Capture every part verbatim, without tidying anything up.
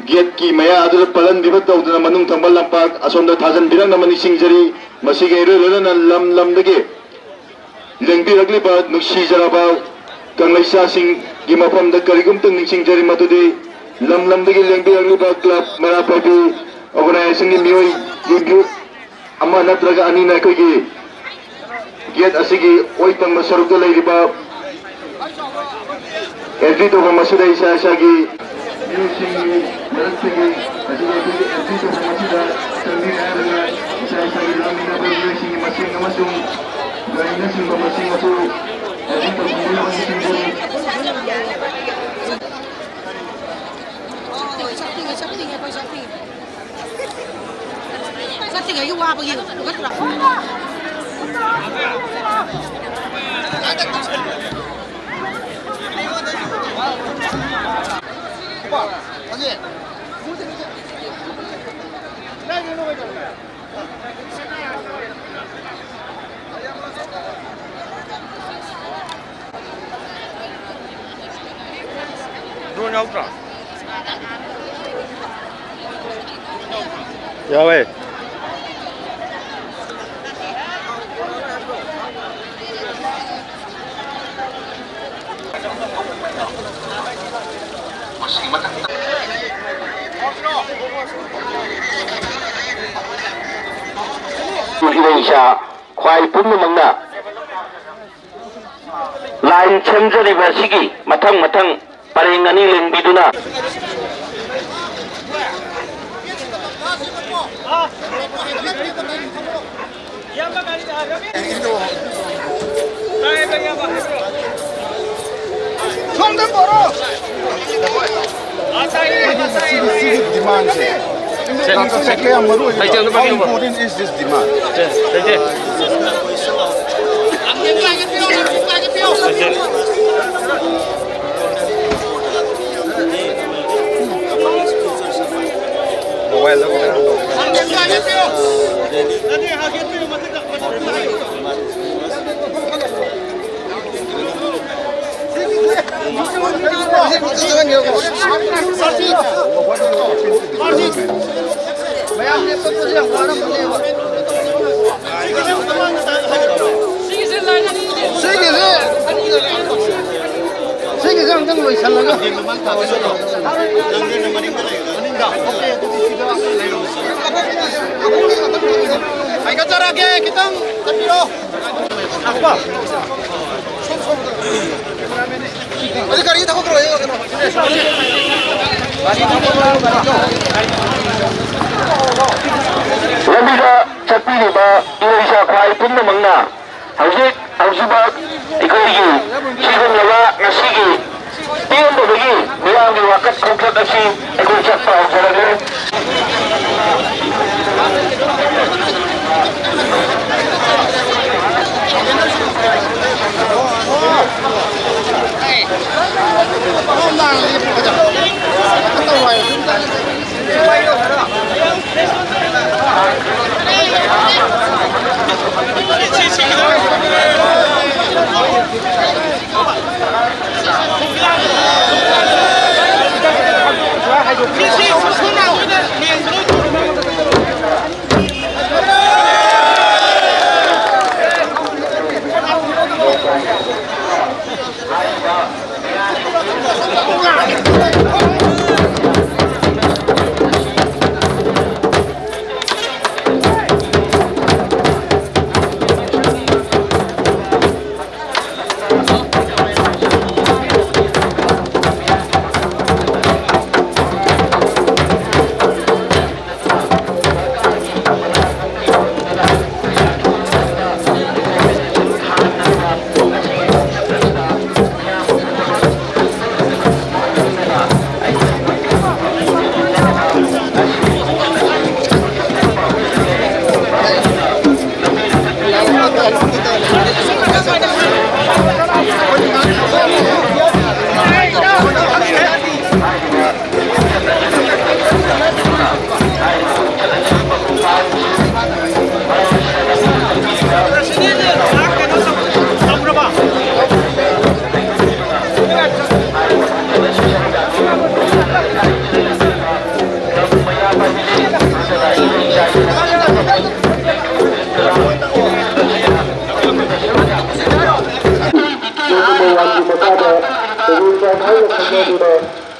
ꯒꯦꯠꯀꯤ ꯃꯌꯥ ꯑꯗꯨꯗ ꯄꯜꯍꯟꯕꯤꯕ ꯇꯧꯗꯨꯅ ꯃꯅꯨꯡ ꯊꯪꯕ ꯂꯝꯄꯥꯛ ꯑꯁꯣꯝꯗ ꯊꯥꯖꯤꯟꯕꯤꯔꯛꯅꯕ ꯅꯤꯡꯁꯤꯡꯖꯔꯤ꯫ ꯃꯁꯤꯒ ꯏꯔꯣꯏ ꯂꯣꯏꯅꯅ ꯂꯝ ꯂꯝꯗꯒꯤ ꯂꯦꯡꯕꯤꯔꯛꯂꯤꯕ ꯅꯨꯡꯁꯤꯖꯔꯕ ꯀꯪꯂꯩꯁꯥꯁꯤꯡꯒꯤ ꯃꯐꯝꯗ ꯀꯔꯤꯒꯨꯝꯇ ꯅꯤꯡꯁꯤꯡꯖꯔꯤ, ꯃꯗꯨꯗꯤ ꯂꯝ ꯂꯝꯗꯒꯤ ꯂꯦꯡꯕꯤꯔꯛꯂꯤꯕ ꯀ꯭ꯂꯕ ꯃꯩꯔꯥ ꯄꯥꯏꯕꯤ ꯑꯣꯔꯒꯅꯥꯏꯖꯦꯁꯟꯒꯤ ꯃꯤꯑꯣꯏ, ꯃꯤꯑꯣꯏ ꯑꯃ ꯅꯠꯇ꯭ꯔꯒ ꯑꯅꯤꯅ ꯑꯩꯈꯣꯏꯒꯤ ꯒꯦꯠ ꯑꯁꯤꯒꯤ ꯑꯣꯏ ꯊꯪꯕ ꯁꯔꯨꯛꯇ ꯂꯩꯔꯤꯕ ꯑꯦꯟꯇ꯭ꯔꯤ ꯇꯧꯐꯝ ꯑꯁꯤꯗ ꯏꯁꯥ ꯏꯁꯥꯒꯤ ꯃꯤꯑꯣꯏꯁꯤꯡꯒꯤ ꯃꯔꯛꯇꯒꯤ ꯑꯁꯤꯒꯤ ꯑꯩꯈꯣꯏꯒꯤ ꯑꯦꯟꯇ꯭ꯔꯤ ꯇꯧꯐꯝ ꯑꯁꯤꯗ ꯆꯪꯕꯤꯔꯦ ꯍꯥꯏꯔꯒ ꯏꯁꯥ ꯏꯁꯥꯒꯤ ꯂꯥꯛꯃꯤꯟꯅꯕ ꯃꯤꯑꯣꯏꯁꯤꯡꯒꯤ ꯃꯁꯤꯡ ꯑꯃꯁꯨꯡ ꯒꯥꯔꯤꯅꯆꯤꯡꯕ ꯃꯁꯤꯡ ꯑꯗꯨ ꯑꯦꯟꯇ꯭ꯔꯤ ꯇꯧꯐꯝꯗ ꯌꯥꯎꯍꯟꯕꯤꯔꯝꯃꯤ꯫ ꯆꯠꯇ꯭ꯔꯤꯉꯩꯒꯤ ꯋꯥꯕꯒꯤ ꯍꯧꯒꯠꯄ꯭ꯔꯥ? ꯗ꯭ꯔꯣꯟ ꯌꯥꯎꯗ꯭ꯔꯣ? ꯌꯥꯎꯋꯦ꯫ ꯏꯔꯩꯆꯥ ꯈ꯭ꯋꯥꯏ ꯄꯨꯝꯅꯃꯛꯅ ꯂꯥꯏꯟ ꯁꯦꯝꯖꯔꯤꯕ ꯑꯁꯤꯒꯤ ꯃꯊꯪ ꯃꯊꯪ ꯄꯔꯦꯡ ꯑꯅꯤ ꯂꯦꯡꯕꯤꯗꯨꯅ꯫ ꯁꯤꯒꯤ ꯗꯤꯃꯥꯟꯁꯦ ꯀꯌꯥꯝ ꯃꯔꯨ ꯑꯣꯏꯒꯦ? How important is this demand? ꯃꯌꯥꯝ ꯂꯦꯞꯄꯛꯄꯁꯦ ꯌꯥꯝ ꯋꯥꯔꯝꯒꯅꯦꯕ꯫ ꯁꯤꯒꯤꯁꯦ, ꯁꯤꯒꯤꯁꯦ ꯑꯝꯇꯪ ꯂꯣꯏꯁꯜꯂꯒ꯫ ꯍꯥꯏꯒꯠꯆꯔꯛꯑꯒꯦ, ꯈꯤꯇꯪ ꯆꯠꯄꯤꯔꯣ꯫ ꯑꯗꯨ ꯒꯥꯔꯤ ꯊꯧꯒꯠꯈ꯭ꯔꯣ, ꯑꯩ ꯀꯩꯅꯣ꯫ ꯂꯝꯕꯤꯗ ꯆꯠꯄꯤꯔꯤꯕ ꯏꯔꯣꯏ ꯏꯁꯥ ꯈ꯭ꯋꯥꯏ ꯄꯨꯝꯅꯃꯛꯅ ꯍꯧꯖꯤꯛ ꯍꯧꯖꯤꯛꯃꯛ ꯑꯩꯈꯣꯏꯒꯤ ꯁꯤꯒꯨꯝꯂꯕ ꯉꯁꯤꯒꯤ ꯄꯦꯟꯗꯕꯒꯤ ꯃꯤꯌꯥꯝꯒꯤ ꯋꯥꯀꯠ ꯈꯣꯡꯆꯠ ꯑꯁꯤ ꯑꯩꯈꯣꯏ ꯆꯠꯄ ꯍꯧꯖꯔꯒꯦ꯫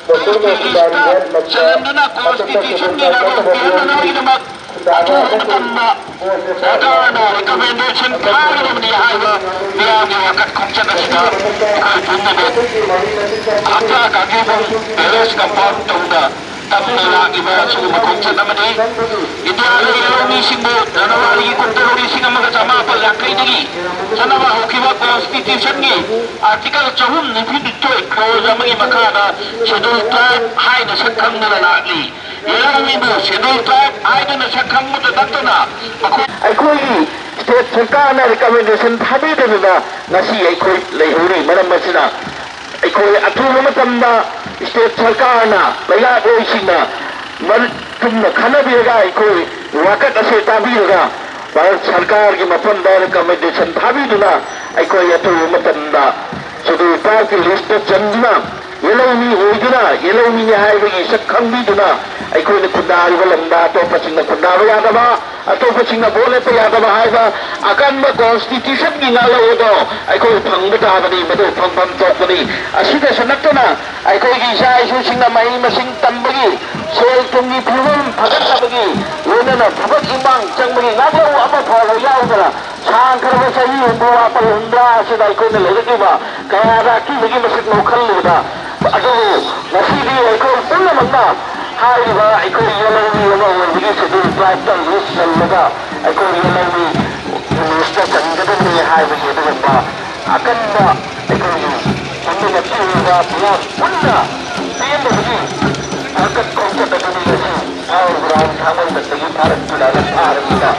ꯃꯈꯣꯏꯅ ꯈꯨꯟꯗꯥꯔꯤꯕ ꯂꯝꯗ ꯆꯜꯍꯟꯗꯨꯅ ꯑꯇꯣꯞꯄ ꯁꯦꯟꯗꯣꯡ ꯀꯥꯏꯗꯅꯕꯒꯤꯗꯃꯛ ꯑꯊꯨꯕ ꯃꯇꯝꯗ ꯁꯔꯀꯥꯔꯅ recommendation ꯊꯥꯒꯗꯕꯅꯤ ꯍꯥꯏꯕ ꯃꯤꯌꯥꯝꯒꯤ ꯋꯥꯀꯠ ꯈꯣꯡꯆꯠ ꯑꯁꯤꯗ ꯑꯩꯈꯣꯏ ꯄꯨꯝꯅꯃꯛ ꯍꯞꯇꯥ ꯀꯥꯡꯖꯩꯕꯨꯡ palace compound ꯇꯧꯅ ꯇꯝꯅ ꯂꯥꯛꯂꯤꯕ ꯑꯁꯤꯒꯨꯝꯕ ꯈꯣꯡꯆꯠ ꯑꯃꯅꯤ꯫ ꯏꯟꯗꯤꯌꯥꯒꯤ ꯂꯧꯃꯤꯁꯤꯡꯕꯨ ꯖꯅꯋꯥꯔꯤꯒꯤ ꯀꯨꯟꯇꯔꯨꯛ, ꯂꯤꯁꯤꯡ ꯑꯃꯒ ꯆꯃꯥꯄꯜ ꯌꯥꯡꯈꯩꯗꯒꯤ ꯆꯠꯅꯕ ꯍꯧꯈꯤꯕ constitutionꯒꯤ article ꯆꯍꯨꯝ ꯅꯤꯐꯨꯅꯤꯊꯣꯏ clause ꯑꯃꯒꯤ ꯃꯈꯥꯗ schedule tribe ꯍꯥꯏꯅ ꯁꯛ ꯈꯪꯗꯨꯅ ꯂꯥꯛꯂꯤ꯫ ꯌꯦꯂꯧꯃꯤꯕꯨ schedule tribe ꯍꯥꯏꯗꯨꯅ ꯁꯛ ꯈꯪꯕꯇ ꯅꯠꯇꯅ ꯃꯈꯣꯏ ꯑꯩꯈꯣꯏꯒꯤ state ꯁꯔꯀꯥꯔꯅ recommendation ꯊꯥꯕꯤꯗꯗꯅ ꯉꯁꯤ ꯑꯩꯈꯣꯏ ꯂꯩꯍꯧꯔꯤ꯫ ꯃꯔꯝ ꯑꯁꯤꯅ ꯑꯩꯈꯣꯏ ꯑꯊꯨꯕ ꯃꯇꯝꯗ state ꯁꯔꯀꯥꯔꯅ ꯂꯩꯉꯥꯛꯂꯣꯏꯁꯤꯡꯅ ꯃꯔ-, ꯆꯨꯝꯅ ꯈꯟꯅꯕꯤꯔꯒ ꯑꯩꯈꯣꯏ ꯋꯥꯀꯠ ꯑꯁꯤ ꯇꯥꯕꯤꯔꯒ ꯚꯥꯔꯠ ꯁꯔꯀꯥꯔꯒꯤ ꯃꯐꯝꯗ recommendation ꯊꯥꯕꯤꯗꯨꯅ ꯑꯩꯈꯣꯏ ꯑꯊꯨꯕ ꯃꯇꯝꯗ schedule tribeꯀꯤ listꯇ ꯆꯟꯗꯨꯅ ꯌꯦꯜꯍꯧꯃꯤ ꯑꯣꯏꯗꯨꯅ, ꯌꯦꯜꯍꯧꯃꯤꯅꯤ ꯍꯥꯏꯕꯒꯤ ꯁꯛ ꯈꯪꯕꯤꯗꯨꯅ ꯑꯩꯈꯣꯏꯅ ꯈꯨꯟꯗꯥꯔꯤꯕ ꯂꯝꯗ ꯑꯇꯣꯞꯄꯁꯤꯡꯅ ꯈꯨꯟꯗꯥꯕ ꯌꯥꯗꯕ, ꯑꯇꯣꯞꯄꯁꯤꯡꯅ ꯚꯣꯠ ꯂꯦꯞꯄ ꯌꯥꯗꯕ ꯍꯥꯏꯕ ꯑꯀꯟꯕ constitutionꯒꯤ ꯉꯥꯛꯂꯧ ꯑꯗꯣ ꯑꯩꯈꯣꯏ ꯐꯪꯕ ꯇꯥꯕꯅꯤ, ꯃꯗꯨ ꯐꯪꯐꯝ ꯊꯣꯛꯄꯅꯤ꯫ ꯑꯁꯤꯗꯁꯨ ꯅꯠꯇꯅ ꯑꯩꯈꯣꯏꯒꯤ ꯏꯆꯥ ꯏꯁꯨꯁꯤꯡꯅ ꯃꯍꯩ ꯃꯁꯤꯡ ꯇꯝꯕꯒꯤ, ꯁꯦꯜ ꯊꯨꯝꯒꯤ ꯐꯤꯕꯝ ꯐꯒꯠꯅꯕꯒꯤ, ꯂꯣꯏꯅꯅ ꯊꯕꯛ ꯏꯟꯈꯥꯡ ꯆꯪꯕꯒꯤ ꯉꯥꯛꯂꯧ ꯑꯃ ꯐꯥꯎꯕ ꯌꯥꯎꯗꯅ ꯁꯥꯡꯈ꯭ꯔꯕ ꯆꯍꯤ ꯍꯨꯝꯐꯨ ꯃꯥꯄꯜ, ꯍꯨꯝꯗ꯭ꯔꯥ ꯑꯁꯤꯗ ꯑꯩꯈꯣꯏꯅ ꯂꯩꯔꯛꯂꯤꯕ ꯀꯌꯥꯗ ꯑꯀꯤꯕꯒꯤ ꯃꯁꯛ ꯃꯑꯣꯡ ꯈꯜꯂꯨꯕꯗ, ꯑꯗꯨꯕꯨ ꯉꯁꯤꯗꯤ ꯑꯩꯈꯣꯏ ꯄꯨꯝꯅꯃꯛꯅ ꯍꯥꯏꯔꯤꯕ ꯑꯩꯈꯣꯏ ꯌꯦꯜꯍꯧꯃꯤ ꯑꯃ ꯑꯣꯏꯕꯒꯤ schedule tribeꯇ list ꯆꯜꯂꯒ ꯑꯩꯈꯣꯏ ꯌꯦꯜꯍꯧꯃꯤ listꯇ ꯆꯟꯒꯗꯕꯅꯤ ꯍꯥꯏꯕꯒꯤ ꯑꯗꯨꯒꯨꯝꯕ ꯑꯀꯟꯕ ꯑꯩꯈꯣꯏꯒꯤ ꯄꯨꯝꯅꯃꯛꯀꯤ ꯑꯣꯏꯕ ꯃꯤꯌꯥꯝ ꯄꯨꯟꯅ ꯄꯦꯟꯗꯕꯒꯤ ꯋꯥꯀꯠ ꯈꯣꯡꯆꯠ ꯑꯗꯨꯅꯤ ꯉꯁꯤ ꯊꯥꯡꯃꯩꯕꯟꯗꯒꯤ ꯐꯥꯔꯛꯇꯨꯅ ꯂꯝꯐꯥꯔꯝꯁꯤꯗ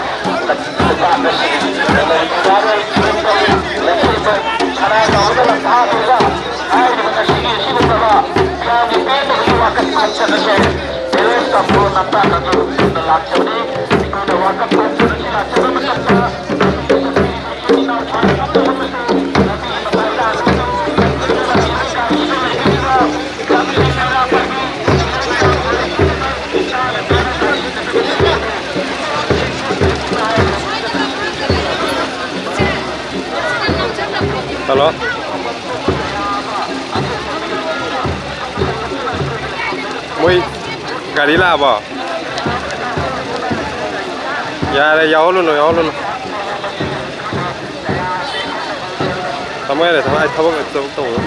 ꯂꯩꯕꯥꯛ ꯑꯁꯤ ꯂꯩꯕꯥꯛ ꯂꯩꯈꯤꯕ ꯁꯅꯥ ꯇꯧꯔꯒ ꯂꯝꯐꯥꯔꯝꯁꯤꯗ ꯍꯥꯏꯔꯤꯕ ꯉꯁꯤꯒꯤ ꯑꯁꯤꯒꯨꯝꯂꯕ ꯃꯤꯌꯥꯝꯒꯤ ꯄꯦꯟꯗꯕꯒꯤ ꯋꯥꯀꯠ ꯈꯣꯡꯆꯠ ꯑꯁꯦ ꯂꯝꯄꯥꯛ ꯑꯗꯨ ꯂꯥꯛꯆꯕꯅꯤ꯫ ꯑꯩꯈꯣꯏꯅ ꯋꯥꯀꯠ ꯈꯣꯡꯆꯠ ꯑꯁꯤ ꯂꯥꯛꯆꯕ ꯃꯇꯝꯗ Hello. ꯃꯣꯏ ꯒꯥꯔꯤ ꯂꯥꯛꯑꯕꯣ? ꯌꯥꯔꯦ, ꯌꯥꯎꯍꯜꯂꯨꯅꯨ, ꯌꯥꯎꯍꯜꯂꯨꯅꯨ꯫ ꯊꯝꯃꯣ ꯌꯥꯔꯦ, ꯊꯝꯃꯣ, ꯑꯩ ꯊꯕꯛ, ꯊꯕꯛ ꯇꯧꯔꯨꯔꯣ꯫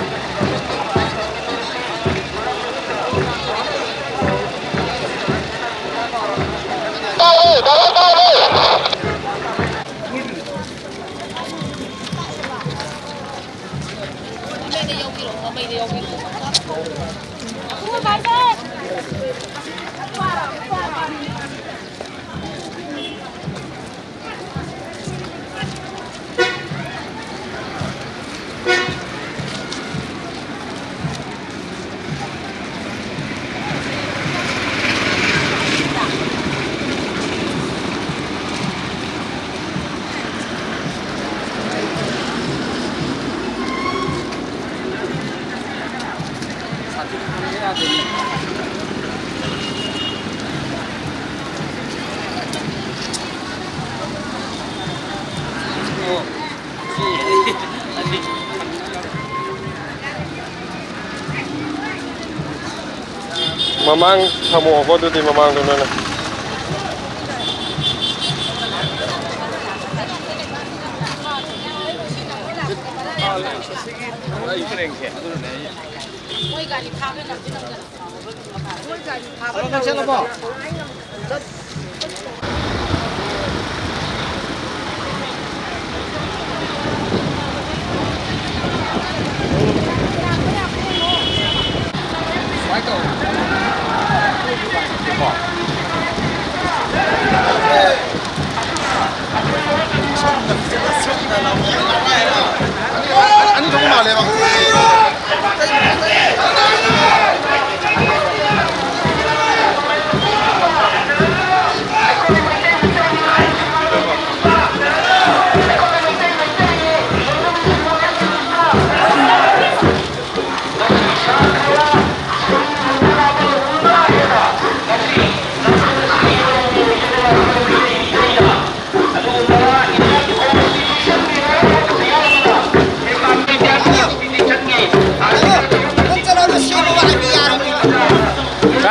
ꯃꯃꯥꯡ ꯊꯝꯃꯛꯑꯣꯀꯣ, ꯑꯗꯨꯗꯤ ꯃꯃꯥꯡꯗꯣ ꯅꯣꯏꯅ꯫ ꯑꯅꯤ ꯊꯣꯛꯄ ꯃꯥꯜꯂꯦꯕ꯫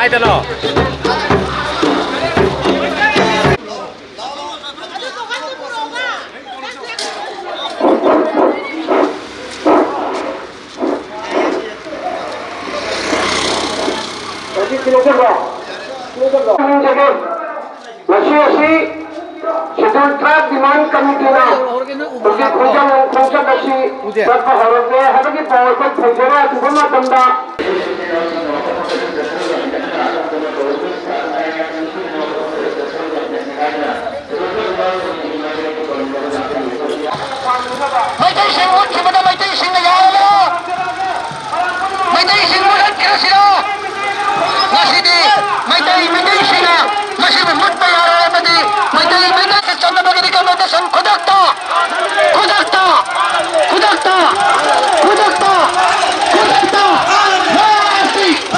ꯀꯩꯅꯣ? ꯉꯁꯤ ꯑꯁꯤ Scheduled Tribe Demand Committeeꯅ ꯍꯧꯖꯤꯛ ꯈꯣꯡꯖꯪ ꯈꯣꯡꯆꯠ ꯑꯁꯤ ꯆꯠꯄ ꯍꯧꯔꯛꯂꯦ ꯍꯥꯏꯕꯒꯤ ꯄꯥꯎ ꯑꯩꯈꯣꯏ ꯐꯪꯖꯔꯦ꯫ ꯑꯊꯨꯕ ꯃꯇꯝꯗ ꯃꯩꯇꯩꯁꯤꯡ ꯃꯨꯠꯈꯤꯕꯗ ꯃꯩꯇꯩꯁꯤꯡꯅ ꯌꯥꯔꯕ꯭ꯔꯥ? ꯃꯩꯇꯩꯁꯤꯡ ꯃꯨꯠꯍꯟꯈꯤꯔꯁꯤꯔꯣ? ꯉꯁꯤꯗꯤ ꯃꯩꯇꯩ, ꯃꯩꯇꯩꯁꯤꯡꯅ ꯃꯁꯤꯕꯨ ꯃꯨꯠꯄ ꯌꯥꯔꯣꯏ ꯑꯃꯗꯤ ꯃꯩꯇꯩ, ꯃꯩꯇꯩ ꯆꯠꯅꯕꯒꯤ recommendation ꯈꯨꯗꯛꯇ, ꯈꯨꯗꯛꯇ, ꯈꯨꯗꯛꯇ, ꯈꯨꯗꯛꯇ, ꯈꯨꯗꯛꯇ, ꯂꯥꯁ!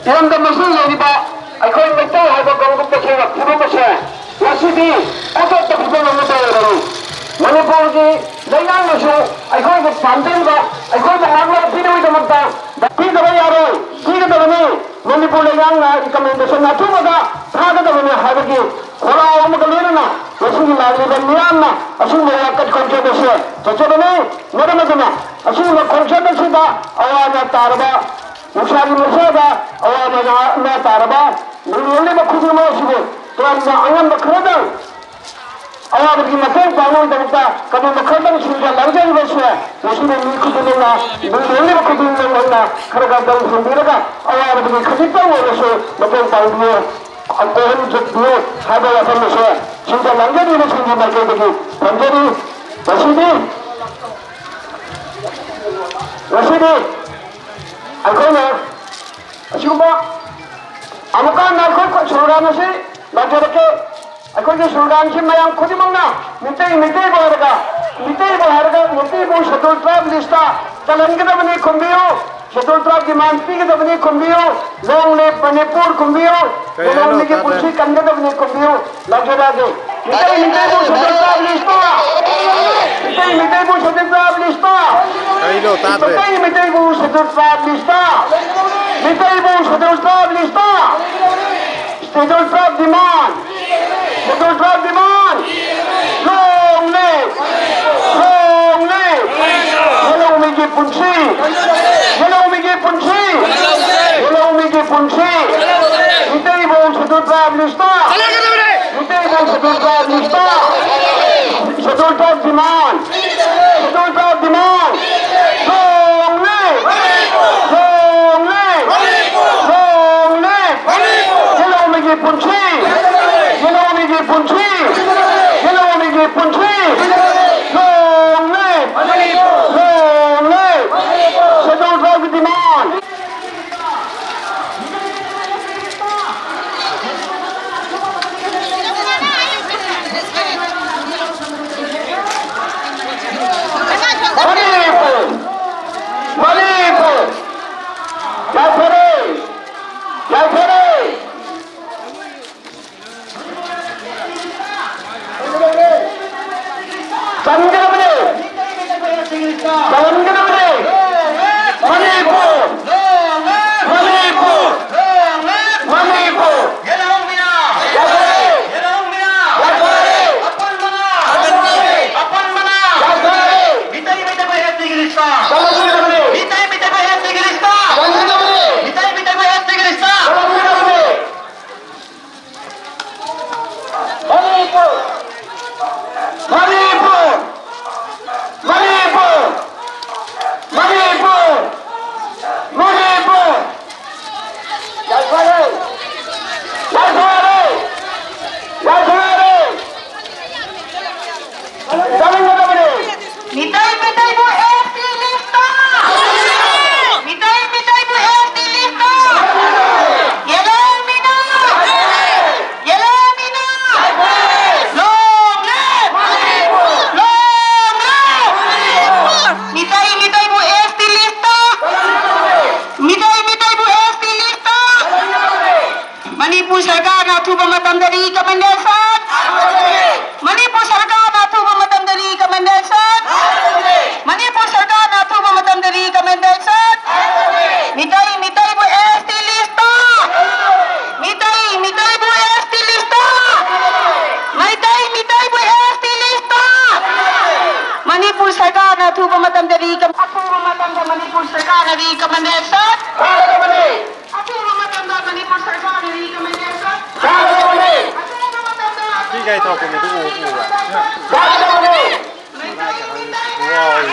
ꯏꯔꯝꯗꯝ ꯑꯁꯤꯗ ꯂꯩꯔꯤꯕ ꯑꯩꯈꯣꯏ ꯃꯩꯇꯩ ꯍꯥꯏꯕ ꯀꯥꯡꯂꯨꯞ ꯑꯁꯤꯅ ꯐꯨꯔꯨꯞ ꯑꯁꯦ ꯉꯁꯤꯗꯤ ꯑꯣꯟꯊꯣꯛꯄ ꯐꯤꯕꯝ ꯑꯃꯗ ꯂꯩꯔꯕꯅꯤ꯫ ꯃꯅꯤꯄꯨꯔꯒꯤ ꯂꯩꯉꯥꯛꯅꯁꯨ ꯑꯩꯈꯣꯏꯕꯨ ꯄꯥꯝꯖꯔꯤꯕ, ꯑꯩꯈꯣꯏꯕꯨ ꯉꯥꯛꯅ ꯄꯤꯅꯕꯒꯤꯗꯃꯛꯇ ꯄꯤꯗꯕ ꯌꯥꯔꯣꯏ, ꯄꯤꯒꯗꯕꯅꯤ꯫ ꯃꯅꯤꯄꯨꯔ ꯂꯩꯉꯥꯛꯅ recommendation ꯑꯊꯨꯕꯗ ꯊꯥꯒꯗꯕꯅꯤ ꯍꯥꯏꯕꯒꯤ ꯈꯣꯜꯂꯥꯎ ꯑꯃꯒ ꯂꯣꯏꯅꯅ ꯉꯁꯤꯒꯤ ꯂꯥꯛꯂꯤꯕ ꯃꯤꯌꯥꯝꯅ ꯑꯁꯤꯒꯨꯝꯕ ꯋꯥꯀꯠ ꯈꯣꯡꯆꯠ ꯑꯁꯦ ꯆꯠꯆꯕꯅꯤ꯫ ꯃꯔꯝ ꯑꯗꯨꯅ ꯑꯁꯤꯒꯨꯝꯕ ꯈꯣꯡꯆꯠ ꯑꯁꯤꯗ ꯑꯋꯥ ꯑꯅꯥ ꯇꯥꯔꯕ, ꯅꯨꯡꯁꯥꯒꯤ ꯃꯩꯁꯥꯗ ꯑꯋꯥ ꯑꯅꯥ ꯇꯥꯔꯕ ꯂꯨꯡꯂꯦꯟꯂꯤꯕ ꯈꯨꯗꯤꯡꯃꯛ ꯑꯁꯤꯕꯨ ꯇꯣꯉꯥꯟꯕ ꯑꯉꯝꯕ ꯈꯔꯗꯪ ꯑꯋꯥꯕꯒꯤ ꯃꯇꯦꯡ ꯄꯥꯡꯅꯕꯒꯤꯗꯃꯛꯇ ꯀꯔꯤꯒꯨꯝꯕ ꯈꯔꯗꯪ ꯁꯤꯟꯖ ꯂꯥꯡꯖꯔꯤꯕꯁꯦ ꯉꯁꯤꯗꯤ ꯃꯤ ꯈꯨꯗꯤꯡꯃꯛꯅ, ꯂꯨꯡꯂꯦꯟꯂꯤꯕ ꯈꯨꯗꯤꯡꯃꯛꯅ ꯈꯔ ꯈꯔꯗꯪ ꯍꯨꯟꯕꯤꯔꯒ ꯑꯋꯥꯕꯗꯒꯤ ꯈꯖꯤꯛꯇꯪ ꯑꯣꯏꯔꯁꯨ ꯃꯇꯦꯡ ꯄꯥꯡꯕꯤꯌꯨ, ꯀꯣꯛꯍꯟꯕꯤꯌꯨ ꯍꯥꯏꯕ ꯋꯥꯐꯝ ꯑꯁꯦ ꯁꯤꯟꯖ ꯂꯥꯡꯖꯔꯤꯕꯁꯤꯡꯒꯤ ꯃꯥꯏꯀꯩꯗꯒꯤ ꯊꯝꯖꯔꯤ꯫ ꯉꯁꯤꯗꯤ, ꯉꯁꯤꯗꯤ ꯑꯩꯈꯣꯏꯅ ꯑꯁꯤꯒꯨꯝꯕ ꯑꯃꯨꯛꯀ ꯍꯟꯅ ꯑꯩꯈꯣꯏ ꯁ꯭ꯂꯣꯒꯥꯟ ꯑꯁꯤ ꯂꯥꯎꯊꯣꯔꯛꯀꯦ꯫ ꯑꯩꯈꯣꯏꯒꯤ ꯁ꯭ꯂꯣꯒꯥꯟꯁꯤ ꯃꯌꯥꯝ ꯈꯨꯗꯤꯡꯃꯛꯅ ꯃꯤꯇꯩ, ꯃꯤꯇꯩꯕꯨ ꯍꯥꯏꯔꯒ, ꯃꯤꯇꯩꯕꯨ ꯍꯥꯏꯔꯒ ꯅꯨꯄꯤꯕꯨ Scheduled Tribe list ꯆꯜꯍꯟꯒꯗꯕꯅꯤ, ꯈꯨꯝꯕꯤꯌꯨ꯫ Scheduled Tribe demand ꯄꯤꯒꯗꯕꯅꯤ, ꯈꯨꯝꯕꯤꯌꯨ꯫ Long live Manipur ꯈꯨꯝꯕꯤꯌꯨ꯫ ꯀꯩ ꯍꯥꯏꯅꯣ? ꯌꯦꯂꯣꯡꯃꯤꯒꯤ ꯇꯥꯗ꯭ꯔꯦ꯫ ꯄꯨꯟꯁꯤ ꯀꯟꯒꯗꯕꯅꯤ, ꯈꯨꯝꯕꯤꯌꯨ꯫ ꯂꯥꯎꯊꯣꯔꯛꯑꯒꯦ꯫ ꯃꯤꯇꯩ, ꯃꯤꯇꯩꯕꯨ Scheduled Tribe list ꯇ! ꯃꯤꯇꯩ, ꯃꯤꯇꯩꯕꯨ Scheduled Tribe list ꯇ! ꯀꯩꯅꯣ? ꯇꯥꯗ꯭ꯔꯦ꯫ ꯃꯤꯇꯩ, ꯃꯤꯇꯩꯕꯨ Scheduled Tribe list ꯇ! ꯃꯤꯇꯩꯕꯨ Scheduled Tribe list ꯇ! Scheduled Tribe demand! Scheduled Tribe demand! Long live! Long live! ꯌꯦꯂꯣꯡꯃꯤꯒꯤ ꯄꯨꯟꯁꯤ! ꯌꯦꯂꯣꯡꯃꯤꯒꯤ ꯄꯨꯟꯁꯤ! ꯌꯦꯂꯣꯡꯃꯤꯒꯤ ꯄꯨꯟꯁꯤ! Tribe list ꯇ! ꯆꯠꯍꯟꯒꯗꯕꯅꯤ! ꯃꯤꯇꯩ ꯃꯣꯡ Scheduled Tribe list ꯇ! Scheduled Tribe demand! Scheduled Tribe demand! Long live! Long live! Long live! ꯌꯦꯜꯍꯧꯃꯤꯒꯤ ꯄꯨꯟꯁꯤ! ꯌꯦꯜꯍꯧꯃꯤꯒꯤ ꯄꯨꯟꯁꯤ! ꯌꯦꯜꯍꯧꯃꯤꯒꯤ ꯄꯨꯟꯁꯤ! Long live! Long live! Scheduled Tribe demand! Manipur! Manipur! ꯌꯥꯏꯐꯔꯦ! ꯌꯥꯏꯐꯔꯦ! ꯆꯟꯒꯗꯕꯅꯤ! ꯆꯟꯒꯗꯕꯅꯤ! ꯃꯅꯤꯄꯨꯔ! ꯃꯅꯤꯄꯨꯔ! ꯃꯅꯤꯄꯨꯔ! ꯌꯥꯏꯐꯔꯦ! ꯌꯥꯏꯐꯔꯦ! ꯌꯥꯏꯐꯔꯦ! ꯃꯤꯇꯩ ꯃꯤꯇꯩ ꯃꯌꯥꯝꯁꯤꯡꯒꯤ ꯂꯤꯁꯇ! ꯆꯟꯒꯗꯕꯅꯤ! ꯃꯤꯇꯩ ꯃꯤꯇꯩ ꯃꯌꯥꯝꯁꯤꯡꯒꯤ ꯂꯤꯁꯇ! ꯆꯟꯒꯗꯕꯅꯤ! ꯃꯤꯇꯩ ꯃꯤꯇꯩ ꯃꯌꯥꯝꯁꯤꯡꯒꯤ ꯂꯤꯁꯇ! ꯆꯟꯒꯗꯕꯅꯤ! ꯃꯅꯤꯄꯨꯔ! ꯃꯅꯤꯄꯨꯔ! ꯃꯅꯤꯄꯨꯔ! ꯃꯅꯤꯄꯨꯔ! ꯃꯅꯤꯄꯨꯔ! ꯌꯥꯏꯐꯔꯦ! ꯌꯥꯏꯐꯔꯦ! ꯌꯥꯏꯐꯔꯦ! ꯆꯠꯃꯤꯟꯅꯗꯕꯅꯤ! ꯃꯤꯇꯩ ꯃꯤꯇꯩꯕꯨ ꯑꯦꯁ ꯇꯤ ꯂꯤꯁꯇ! ꯃꯤꯇꯩ ꯃꯤꯇꯩꯕꯨ ꯑꯦꯁ ꯇꯤ ꯂꯤꯁꯇ! ꯌꯦꯜꯍꯧꯃꯤꯅ! ꯌꯦꯜꯍꯧꯃꯤꯅ! Long live! Long live! Meitei ꯃꯤꯇꯩꯕꯨ ꯑꯦꯁ ꯇꯤ ꯂꯤꯁꯇ! ꯃꯤꯇꯩ ꯃꯤꯇꯩꯕꯨ ꯑꯦꯁ ꯇꯤ ꯂꯤꯁꯇ! ꯃꯅꯤꯄꯨꯔ ꯁꯔꯀꯥꯔꯅ ꯑꯊꯨꯕ ꯃꯇꯝꯗ recommendation! ꯃꯅꯤꯄꯨꯔ ꯁꯔꯀꯥꯔꯅ ꯑꯊꯨꯕ ꯃꯇꯝꯗ recommendation! ꯃꯅꯤꯄꯨꯔ ꯁꯔꯀꯥꯔꯅ ꯑꯊꯨꯕ ꯃꯇꯝꯗ recommendation! ꯃꯤꯇꯩ ꯃꯤꯇꯩꯕꯨ ꯑꯦꯁ ꯇꯤ ꯂꯤꯁꯇ! ꯃꯤꯇꯩ ꯃꯤꯇꯩꯕꯨ S T list! Meitei ꯃꯤꯇꯩꯕꯨ S T list! Manipur ꯁꯔꯀꯥꯔꯅ ꯑꯊꯨꯕ ꯃꯇꯝꯗ recommend-, ꯑꯊꯨꯕ ꯃꯇꯝꯗ ꯃꯅꯤꯄꯨꯔ ꯁꯔꯀꯥꯔꯅ recommendation! ꯑꯊꯨꯕ ꯃꯇꯝꯗ ꯃꯅꯤꯄꯨꯔ ꯁꯔꯀꯥꯔꯅ recommendation! ꯁꯤ ꯒꯥꯔꯤ ꯊꯧꯔꯛꯄ ꯃꯤꯗꯨ ꯎ-, ꯎꯕ꯭ꯔꯥ? ꯉꯥꯎꯔꯤ꯫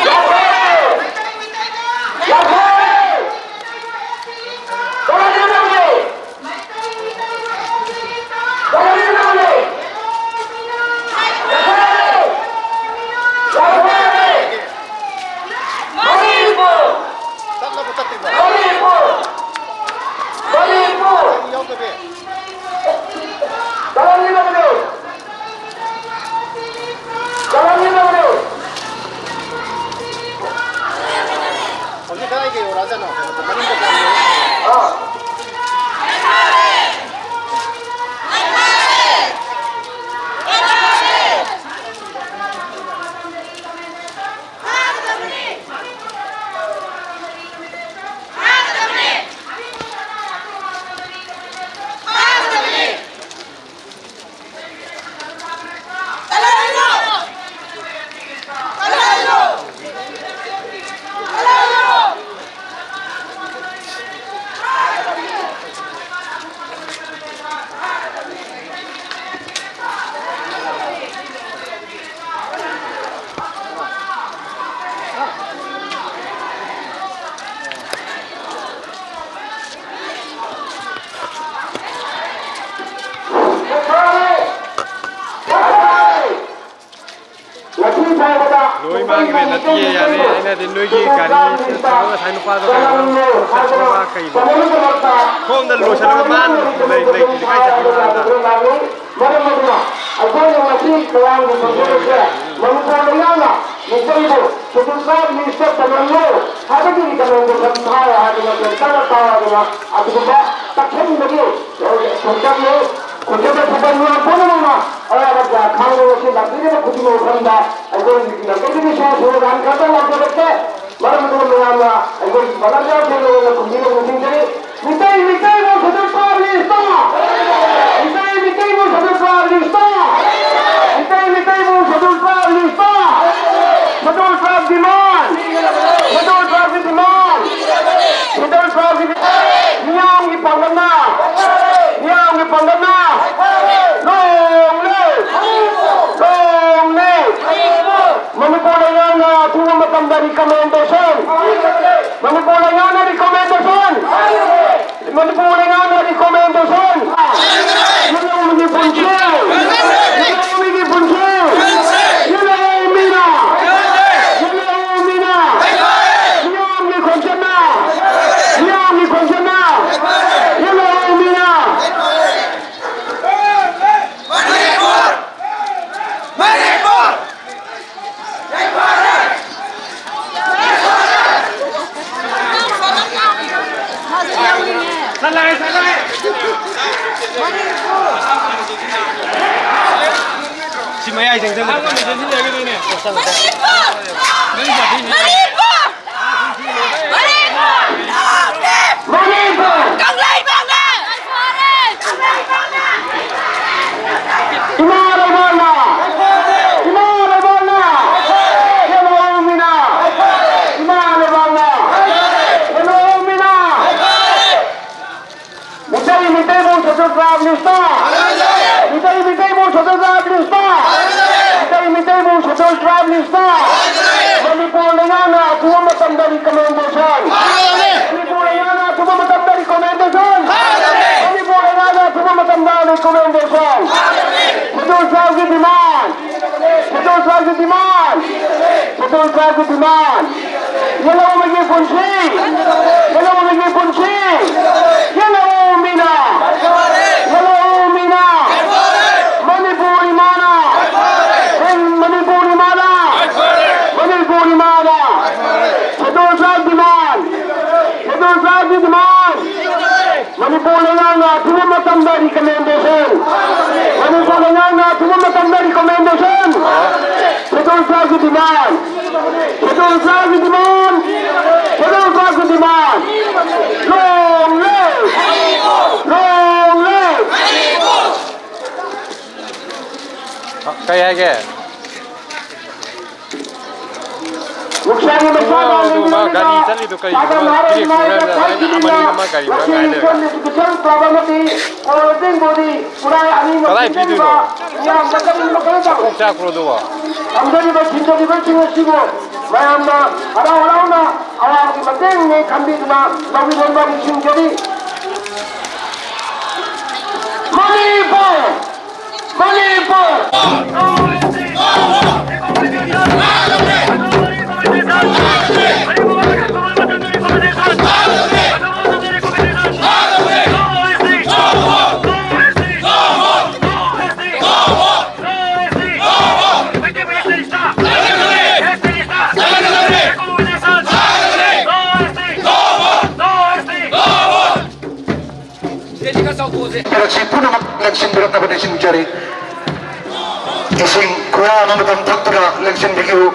ꯍꯧꯖꯤꯛ ꯀꯗꯥꯏ ꯀꯩ ꯌꯧꯔꯛꯑꯖꯥꯠꯅꯣ? ꯃꯅꯨꯡꯗ ꯀꯌꯥꯝ ꯌꯧꯔꯛꯑꯦ? ꯂꯣꯏ ꯃꯥꯡꯈ꯭ꯔꯦ, ꯅꯠꯇꯤꯌꯦ, ꯌꯥꯔꯦ꯫ ꯑꯩꯅꯗꯤ ꯅꯣꯏꯒꯤ ꯒꯥꯔꯤ ꯆꯠꯄꯗꯣ ꯉꯁꯥꯏ ꯅꯨꯄꯥꯗꯣ ꯀꯩꯅꯣ ꯆꯠꯄꯗꯣ ꯃꯥ ꯀꯩꯅꯣ? ꯁꯣꯝꯗ ꯂꯣꯏꯁꯤꯜꯂꯒ ꯃꯥ ꯂꯩ-, ꯂꯩꯇ꯭ꯔꯤꯁꯦ ꯀꯥꯏ ꯆꯠꯈꯤꯅꯣ ꯍꯥꯏꯕꯗ? ꯃꯔꯝ ꯑꯗꯨꯅ ꯑꯩꯈꯣꯏꯅ ꯉꯁꯤ ꯃꯌꯥꯝꯒꯤ ꯈꯣꯟꯖꯦꯜꯁꯦ ꯃꯅꯤꯄꯨꯔ ꯂꯩꯉꯥꯛꯅ ꯃꯈꯣꯏꯕꯨ ꯁꯦꯗꯨꯜ ꯇ꯭ꯔꯥꯏꯕ ꯂꯤꯁꯇ ꯆꯜꯍꯜꯂꯨ ꯍꯥꯏꯕꯒꯤ ꯔꯤꯀꯃꯦꯟꯗꯦꯁꯟ ꯊꯥꯏ ꯍꯥꯏꯗꯅ ꯀꯟꯅ ꯇꯥꯗꯅ ꯑꯗꯨꯒꯨꯝꯕ ꯇꯛꯁꯤꯟꯕꯒꯤ ꯈꯣꯡꯆꯠꯅꯤ꯫ ꯈꯣꯡꯆꯠ ꯑꯁꯤꯗ ꯃꯤꯌꯥꯝ ꯄꯨꯝꯅꯃꯛꯅ ꯑꯋꯥꯕ ꯀꯌꯥ ꯈꯥꯡꯗꯨꯅ ꯁꯤ ꯂꯥꯛꯄꯤꯔꯤꯕ ꯈꯨꯗꯤꯡꯃꯛ ꯃꯐꯝꯗ ꯑꯩꯈꯣꯏꯒꯤ ꯂꯝꯀꯩꯗꯒꯤ ꯁꯣꯔ ꯁꯣꯔ ꯂꯥꯟ ꯈꯔꯗ ꯂꯥꯛꯆꯔꯛꯀꯦ꯫ ꯃꯔꯝ ꯑꯗꯨꯅ ꯃꯌꯥꯝꯅ ꯑꯩꯈꯣꯏꯒꯤ ꯚꯣꯂꯟꯇꯤꯌꯔꯁꯤꯡ ꯂꯣꯏꯅ ꯈꯨꯝꯕꯤꯅꯕ ꯅꯤꯡꯁꯤꯡꯖꯔꯤ꯫ ꯃꯤꯇꯩ ꯃꯤꯇꯩꯕꯨ ꯁꯦꯗꯨꯜ ꯇ꯭ꯔꯥꯏꯕ ꯂꯤꯁꯇ! ꯃꯤꯇꯩ ꯃꯤꯇꯩꯕꯨ ꯁꯦꯗꯨꯜ ꯇ꯭ꯔꯥꯏꯕ ꯂꯤꯁꯇ! ꯃꯤꯇꯩ ꯃꯤꯇꯩꯕꯨ ꯁꯦꯗꯨꯜ ꯇ꯭ꯔꯥꯏꯕ ꯂꯤꯁꯇ! ꯁꯦꯗꯨꯜ ꯇ꯭ꯔꯥꯏꯕ ꯗꯤꯃꯥꯟ! ꯁꯦꯗꯨꯜ ꯇ꯭ꯔꯥꯏꯕꯀꯤ ꯗꯤꯃꯥꯟ! ꯁꯦꯗꯨꯜ ꯇ꯭ꯔꯥꯏꯕꯀꯤ ꯗꯤꯃꯥꯟ! ꯃꯤꯌꯥꯝꯒꯤ ꯄꯥꯡꯒꯜꯅ! ꯃꯤꯌꯥꯝꯒꯤ ꯄꯥꯡꯒꯜꯅ! ꯑꯊꯨꯕ ꯃꯇꯝꯗ recommendation꯫ ꯃꯅꯤꯄꯨꯔ ꯂꯩꯉꯥꯛꯅ recommendation꯫ ꯃꯅꯤꯄꯨꯔ ꯂꯩꯉꯥꯛꯅ recommendation꯫ ꯌꯦꯜꯍꯧꯃꯤꯒꯤ ꯄꯨꯟꯁꯤ꯫ ꯌꯦꯜꯍꯧꯃꯤꯒꯤ ꯄꯨꯟꯁꯤ꯫ ꯌꯦꯜꯍꯧꯃꯤꯅ꯫ ꯌꯦꯜꯍꯧꯃꯤꯅ꯫ ꯃꯤꯌꯥꯝꯒꯤ ꯈꯣꯡꯆꯠꯅ꯫ ꯃꯤꯌꯥꯝꯒꯤ ꯈꯣꯡꯆꯠꯅ꯫ ꯌꯦꯜꯍꯧꯃꯤꯅ꯫ ꯃꯅꯤꯄꯨꯔ! ꯃꯅꯤꯄꯨꯔ! ꯁꯤ ꯃꯌꯥꯏ ꯆꯪꯁꯤꯜꯂꯦ꯫ ꯃꯅꯤꯄꯨꯔ! ꯃꯅꯤꯄꯨꯔ! ꯃꯅꯤꯄꯨꯔ! ꯀꯪꯂꯩꯄꯥꯛꯅ! ꯏꯃꯥ ꯂꯩꯕꯥꯛꯅ! ꯏꯃꯥ ꯂꯩꯕꯥꯛꯅ! ꯌꯦꯜꯍꯧꯃꯤꯅ! ꯏꯃꯥ ꯂꯩꯕꯥꯛꯅ! ꯌꯦꯜꯍꯧꯃꯤꯅ! ꯃꯤꯇꯩ ꯃꯤꯇꯩꯕꯨ Scheduled Tribe list ꯇ! ꯃꯤꯇꯩ ꯃꯤꯇꯩꯕꯨ Scheduled Tribe list ꯇ! ꯃꯤꯇꯩ ꯃꯤꯇꯩꯕꯨ Scheduled Tribe list ꯇ! ꯃꯅꯤꯄꯨꯔ ꯂꯩꯉꯥꯛꯅ ꯑꯊꯨꯕ ꯃꯇꯝꯗ recommendation! ꯃꯅꯤꯄꯨꯔ ꯂꯩꯉꯥꯛꯅ ꯑꯊꯨꯕ ꯃꯇꯝꯗ recommendation! ꯃꯅꯤꯄꯨꯔ ꯂꯩꯉꯥꯛꯅ ꯑꯊꯨꯕ ꯃꯇꯝꯗ recommendation! Scheduled Tribe ꯀꯤ demand! Scheduled Tribe ꯀꯤ demand! Scheduled Tribe ꯀꯤ demand! ꯌꯦꯜꯍꯧꯃꯤꯒꯤ ꯄꯨꯟꯁꯤ! ꯌꯦꯜꯍꯧꯃꯤꯒꯤ ꯄꯨꯟꯁꯤ! ꯌꯦꯜꯍꯧꯃꯤꯅ! ꯌꯦꯜꯍꯧꯃꯤꯅ! ꯃꯅꯤꯄꯨꯔ ꯏꯃꯥꯅ! ꯃꯅꯤꯄꯨꯔ ꯏꯃꯥꯅ! ꯃꯅꯤꯄꯨꯔ ꯏꯃꯥꯅ! Scheduled Tribe demand! Scheduled Tribe ꯀꯤ demand! ꯃꯅꯤꯄꯨꯔ ꯂꯩꯉꯥꯛꯅ ꯑꯊꯨꯕ ꯃꯇꯝꯗ recommendation! ꯃꯅꯤꯄꯨꯔ ꯂꯩꯉꯥꯛꯅ ꯑꯊꯨꯕ ꯃꯇꯝꯗ recommendation! Scheduled Tribe ꯀꯤ demand! Scheduled Tribe ꯀꯤ demand! Scheduled Tribe ꯀꯤ demand! Long live! Long live! ꯀꯩ ꯍꯥꯏꯒꯦ? ꯅꯨꯡꯁꯥꯒꯤ ꯃꯩꯁꯥꯗ ꯑꯗꯨ ꯃꯥ ꯒꯥꯔꯤ ꯂꯩꯃꯤꯟꯅꯔꯤꯕ ꯆꯠꯂꯤꯗꯣ ꯀꯩꯒꯤꯅꯣ? ꯄꯥꯡꯒꯜ ꯃꯥ ꯍꯥꯏꯔ ꯐꯤꯔꯦꯞ ꯏꯃꯥ ꯏꯕ ꯆꯨꯔꯒ ꯂꯩꯅ ꯈ꯭ꯋꯥꯏꯗꯒꯤꯅ ꯑꯃꯅꯤꯅ ꯃꯥ ꯒꯥꯔꯤ ꯃꯔꯝ ꯉꯁꯤ ꯉꯥꯏ ꯂꯩꯔꯒ꯫ Indian Education Club ꯑꯃꯗꯤ Coordinating Body ꯈꯨꯔꯥꯏ ꯑꯅꯤꯃꯛ ꯀꯗꯥꯏ ꯄꯤꯗꯣꯏꯅꯣ? ꯁꯤꯟꯖꯔꯤꯕ ꯃꯤꯌꯥꯝ ꯃꯇꯝ ꯃꯈꯜ ꯃꯈꯜ ꯃꯀꯣꯛ ꯆꯥꯛꯄ꯭ꯔꯣ ꯑꯗꯨꯕꯣ? ꯇꯝꯖꯔꯤꯕ ꯊꯤꯟꯖꯔꯤꯕꯁꯤꯡ ꯑꯁꯤꯕꯨ ꯃꯌꯥꯝꯅ ꯍꯔꯥꯎ ꯍꯔꯥꯎꯅ ꯑꯋꯥꯕꯒꯤ ꯃꯇꯦꯡꯅꯦ ꯈꯟꯕꯤꯗꯨꯅ ꯂꯧꯕꯤꯅꯕ ꯅꯤꯡꯁꯤꯡꯖꯔꯤ꯫ ꯃꯅꯤꯄꯨꯔ! ꯃꯅꯤꯄꯨꯔ! ꯁꯤ ꯄꯨꯝꯅꯃꯛ ꯂꯦꯡꯁꯤꯟꯕꯤꯔꯛꯅꯕ ꯅꯤꯡꯁꯤꯡꯖꯔꯤ꯫ ꯏꯁꯤꯡ ꯈꯨꯌꯥ ꯑꯃ ꯃꯇꯝ ꯊꯛꯇꯨꯅ ꯂꯦꯡꯁꯤꯟꯕꯤꯌꯨ꯫